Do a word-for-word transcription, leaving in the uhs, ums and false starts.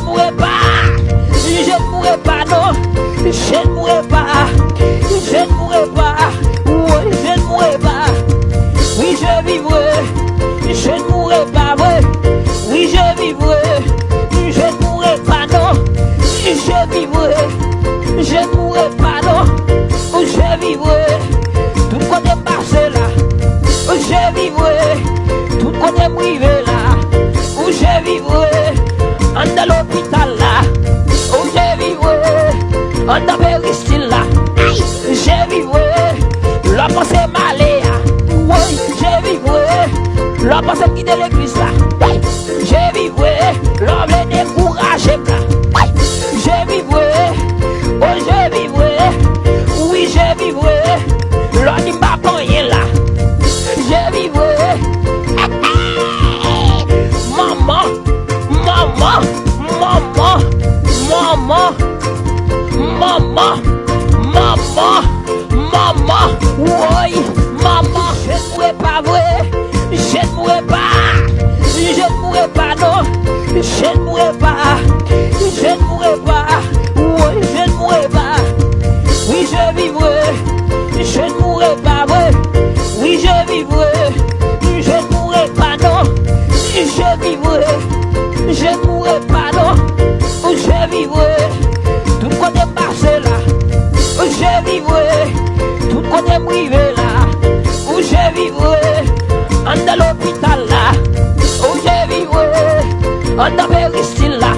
Mourrai pas, je ne mourrai pas, non, je ne mourrai pas, je ne mourrai pas, oui, je ne mourrai pas, oui, je vivrai, je ne mourrai pas, vrai, oui, je vivrai, je ne mourrai pas, non, je vivrai, je ne mourrai pas, non, je vivrai, tout kote m pase la, je vivrai, tout kote m rive la, je vivrai, anndan lopital la, je vivrai, anndan peristil la, je vivrai, lè w panse m ale a, woy, je vivrai, lè w panse m kite legliz la, je vivrai, lè w vle dekouraje m la, je vivrai, oh, je vivrai, oui, je vivrai, lè w di m p ap anyen la, je vivrai, manman, manman, manman, manman, manman, manman, manman, woy, manman, je ne mourrai pas, vrai, je ne mourrai pas, je ne mourrai pas, non, je ne mourrai pas, je ne mourrai pas, woy, je ne mourrai pas, oui, je vivrai, je ne mourrai pas, vrai, oui, je vivrai, je ne mourrai pas, non, je vivrai, je ne mourrai pas, non, je vivrai, tout kote m pase la, je vivrai, tout kote m rive la, je vivrai, anndan lopital la, je vivrai, anndan peristil la,